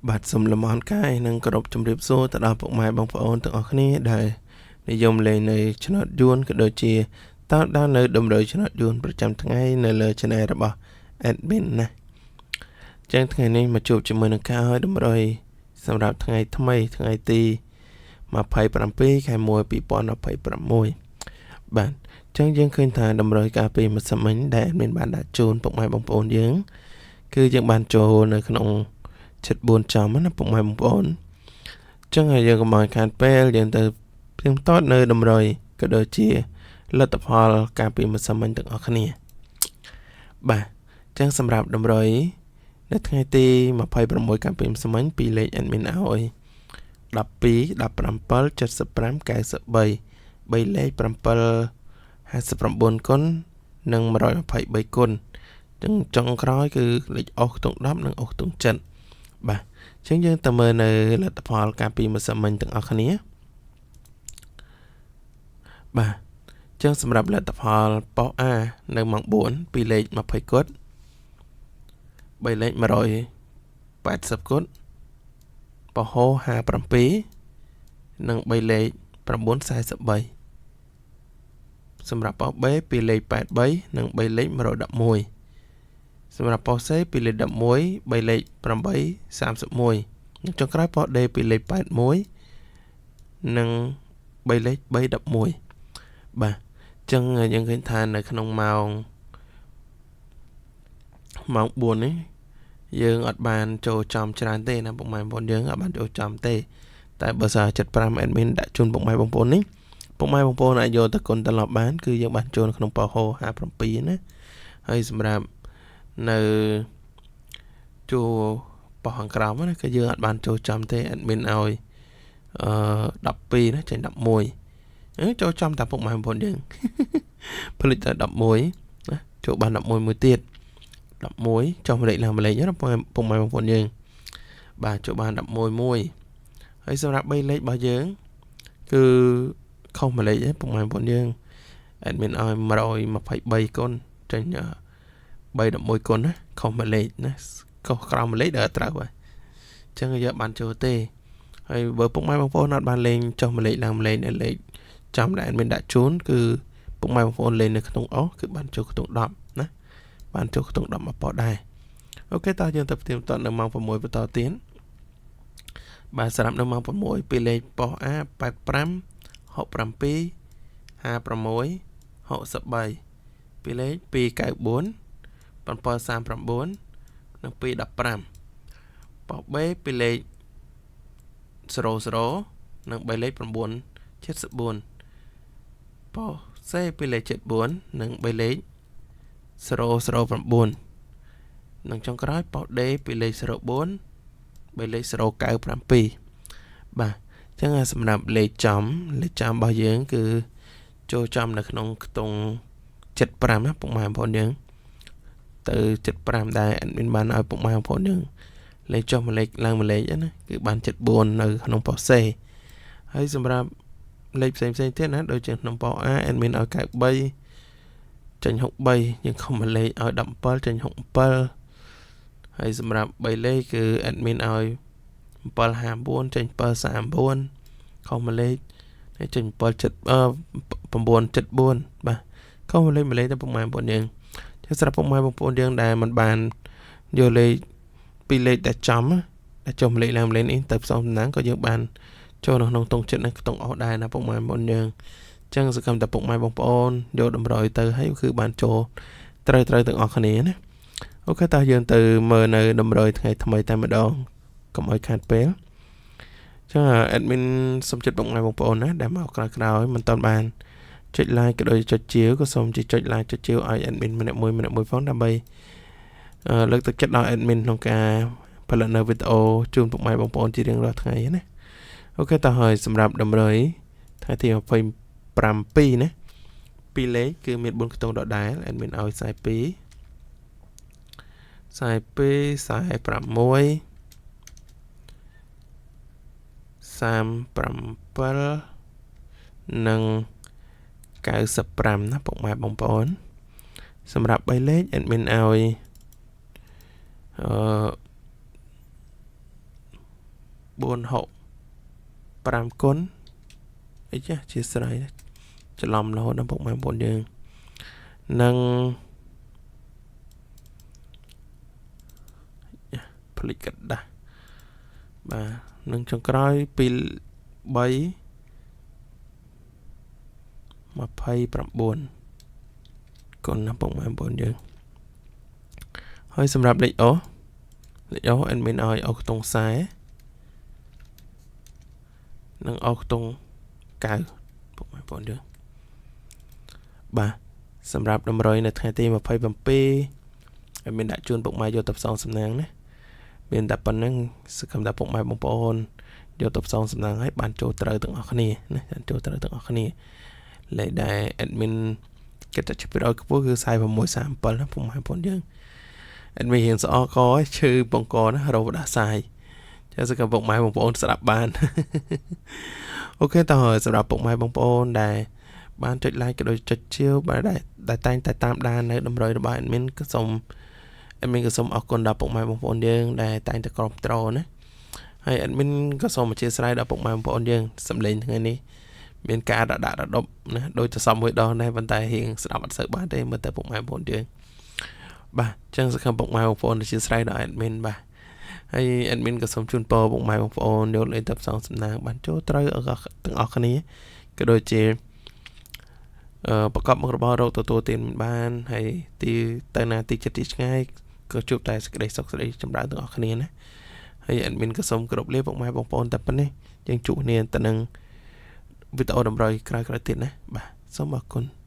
បាទសូមលំអរកាយនិងគោរពជម្រាបសួរទៅដល់ពុកម៉ែបងប្អូនទាំងអស់គ្នាដែលនិយមលេងនៅឆ្នោតយួនក៏ដូចជាតាមដាននៅតម្រុយឆ្នោតយួនប្រចាំថ្ងៃនៅលើ Channel របស់ Admin ណាចឹងថ្ងៃនេះមកជួបជាមួយនឹងការឲ្យតម្រុយសម្រាប់ថ្ងៃថ្មីថ្ងៃទី27ខែ1 2026បាទចឹងយើងឃើញថាតម្រុយកាលពីម្សិលមិញដែល Admin បានដាក់ជូនពុកម៉ែបងប្អូនយើងគឺយើងបានចូលនៅក្នុង74ចំណាពុកម៉ែបងប្អូនចឹងហើយយើងកុំឲ្យខាតពេលយើងទៅផ្ទៀងផ្ទាត់នៅតម្រុយក៏ដូចជាលទ្ធផលកាលពីម្សិលមិញទាំងអស់គ្នាបាទចឹងសម្រាប់តម្រុយនៅថ្ងៃទី26កាលពីម្សិលមិញពីលេខ admin ឲ្យ12 17 75 93 3លេខ7 59គុណនិង123គុណចឹងចុងក្រោយគឺលេខអុសខ្ទង់10និងអុសខ្ទង់7បាទអញ្ចឹងយើងទៅមើលនៅលទ្ធផលកាលពីម្សិលមិញទាំងអស់គ្នាបាទអញ្ចឹងសម្រាប់លទ្ធផលប៉ុស A នៅម៉ោង4ពីលេខ20គុត3លេខ180គុតពហោ57និង3លេខ943សម្រាប់ប៉ុស B ពីលេខ83និង3លេខ111សម្រាប់ប៉ុស C ពីលេខ11 3លេខ8 31និងចុងក្រោយប៉ុស D ពីលេខ81និង3លេខ311បាទអញ្ចឹងយើងឃើញថានៅក្នុងម៉ោង4នេះយើងអត់បានចូលចំច្រើនទេណាពុកម៉ែបងប្អូនយើងអត់បានចូលចំទេតែបើសិន75 admin ដាក់ជូនពុកម៉ែបងប្អូននេះពុកម៉ែបងប្អូនអាចយកទៅគុណត្រឡប់បានគឺយើងបានចូលក្នុងប៉ោហ57ណាហើយសម្រាប់នៅជួប៉ោះខាងក្រោមណាគឺយើងអត់បានចូលចំទេ admin ឲ្យអឺ12ណាចេញ11ចូលចំតាពុកម៉ែបងប្អូនយើងផលិតតែ11ណាចូលបាន11មួយទៀត11ចុះម្លេចឡើងម្លេចណាពុកម៉ែបងប្អូនយើងបាទចូលបាន11មួយហើយសម្រាប់3លេខរបស់យើងគឺខុសម្លេចទេពុកម៉ែបងប្អូនយើង admin ឲ្យ123គុណចេញ311គុណណាខុសម្លេចណាខុសក្រោមម្លេចដល់ត្រូវហើយអញ្ចឹងយើងបានចូលទេហើយបើពុកម៉ែបងប្អូនអត់បានលេងចុះម្លេចឡើងម្លេចនៅលេខចំដែល admin ដាក់ជូនគឺពុកម៉ែបងប្អូនលេងនៅក្នុងអស់គឺបានចូលក្នុង10ណាបានចូលក្នុង10មកប៉ុដែរ OK តោះយើងទៅផ្ទៀងផ្ទាត់នៅម៉ោង6បន្តទៀតបាទសម្រាប់នៅម៉ោង6ពីលេខប៉ុស A 85 67 56 63ពីលេខ294 739និង215ប៉ុស B ពីលេខ00និង3លេខ9 74ប៉ុស C ពីលេខ74និង3លេខ009និងចុងក្រោយប៉ុស D ពីលេខ04 3លេខ097បាទអញ្ចឹងសម្រាប់លេខចំលេខចំរបស់យើងគឺចូលចំនៅក្នុងខ្ទង់75ណាពុកម៉ែបងប្អូនយើងទៅ75ដែរ admin បានឲ្យពុកម៉ែបងប្អូនយើងលេខចុះមួយលេខឡើងមួយលេខណាគឺបាន74នៅក្នុងប៉ុស C ហើយសម្រាប់លេខផ្សេងផ្សេងទៀតណាដូចជាក្នុងប៉ុស A admin ឲ្យ93ចេញ63យើងខុសមួយលេខឲ្យ17ចេញ67ហើយសម្រាប់3លេខគឺ admin ឲ្យ759ចេញ739ខុសមួយលេខចេញ7 7 974បាទខុសមួយលេខមួយលេខទៅពុកម៉ែបងប្អូនយើងចឹងសម្រាប់ពុកម៉ែបងប្អូនយើងដែលមិនបានយកលេខពីរលេខដែលចំដែលចុះមួយលេខឡើងមួយលេខនេះទៅផ្សំតំណាងក៏យើងបានចូលនៅក្នុងតុងចិត្តនិងខ្ទង់អស់ដែរណាពុកម៉ែបងប្អូនយើងចឹងសកម្មតែពុកម៉ែបងប្អូនយកតម្រុយទៅហើយគឺបានចូលត្រូវត្រូវទាំងអស់គ្នាណា OK តោះយើងទៅមើលនៅតម្រុយថ្ងៃថ្មីតែម្ដងកុំឲ្យខាតពេលចឹង admin សូមចិត្តពុកម៉ែបងប្អូនណាដែលមកក្រោយក្រោយមិនទាន់បានចុច like ក៏ដូចចុចជាវក៏សូមចុច like ចុចជាវឲ្យ admin ម្នាក់មួយម្នាក់មួយផងដើម្បីលើកទឹកចិត្តដល់ admin ក្នុងការផលិតនៅវីដេអូជូនពុកម៉ែបងប្អូនជារៀងរាល់ថ្ងៃណា OK តោះហើយសម្រាប់តម្រុយថ្ងៃទី27ណាពីរលេខគឺមាន4ខ្ទង់ដដែល admin ឲ្យ42 42 46 37និង95ណាពុកម៉ែបងប្អូនសម្រាប់3លេខ admin ឲ្យអឺ 4 6 5គុណអីចាជាស្រ័យច្រឡំរហូតដល់ពុកម៉ែបងប្អូនយើងនឹងភ្លេចกระดาษបាទនឹងចុងក្រោយ2 3 29គុណណាពុកម៉ែបងប្អូនយើងហើយសម្រាប់លេខអូលេខអូ admin ឲ្យអូខ្ទង់ខ្សែនិងអូខ្ទង់9ពុកម៉ែបងប្អូនយើងបាទសម្រាប់តម្រុយនៅថ្ងៃទី27 admin ដាក់ជូនពុកម៉ែយកទៅផ្សងសំណាងណាមានតែប៉ុណ្្នឹងសង្ឃឹមថាពុកម៉ែបងប្អូនយកទៅផ្សងសំណាងឲ្យបានចូលត្រូវទាំងអស់គ្នាណាបានចូលត្រូវទាំងអស់គ្នាលេខដែល admin គិតតែជាឲ្យខ្ពស់គឺ46 37ណាពុកម៉ែបងប្អូនយើង admin រៀងស្អកកឈឺបងកណារោដាសាយចាសកម្មពុកម៉ែបងប្អូនស្ដាប់បានអូខេតោះសម្រាប់ពុកម៉ែបងប្អូនដែលបានចុច like ក៏ដូចចុចជាវបាទដែលតែងតែតាមដាននៅតម្រុយរបស់ admin ក៏សូម admin ក៏សូមអរគុណដល់ពុកម៉ែបងប្អូនយើងដែលតែងតែគ្រប់គ្រងណាហើយ admin ក៏សូមអធិស្ឋានដល់ពុកម៉ែបងប្អូនយើងសម្លេងថ្ងៃនេះមានការរដាក់រដប់ណាដូចទៅសំមួយដងដែរប៉ុន្តែរៀងស្ដាប់អត់សូវបានទេមើលទៅពុកម៉ែបងប្អូនយើងបាទអញ្ចឹងសង្ឃឹមពុកម៉ែបងប្អូនអធិស្ឋានដល់ admin បាទហើយ admin ក៏សូមជូនពរពុកម៉ែបងប្អូនយកលេខទៅផ្សងសំណាងបានចូលត្រូវទាំងអស់គ្នាក៏ដូចជាអឺប្រកបមុខរបររកទទួលទានបានហើយទីទៅណាទីចិត្តទីឆ្ងាយក៏ជួបតែសេចក្តីសុខសេចក្តីចម្រើនទាំងអស់គ្នាណាហើយ admin ក៏សូមគោរពលាពុកម៉ែបងប្អូនតែប៉ុណ្ណេះយើងជួបគ្នាទៅនឹងវីដេអូតម្រុយក្រោយៗទៀតណាបាទសូមអរគុណ។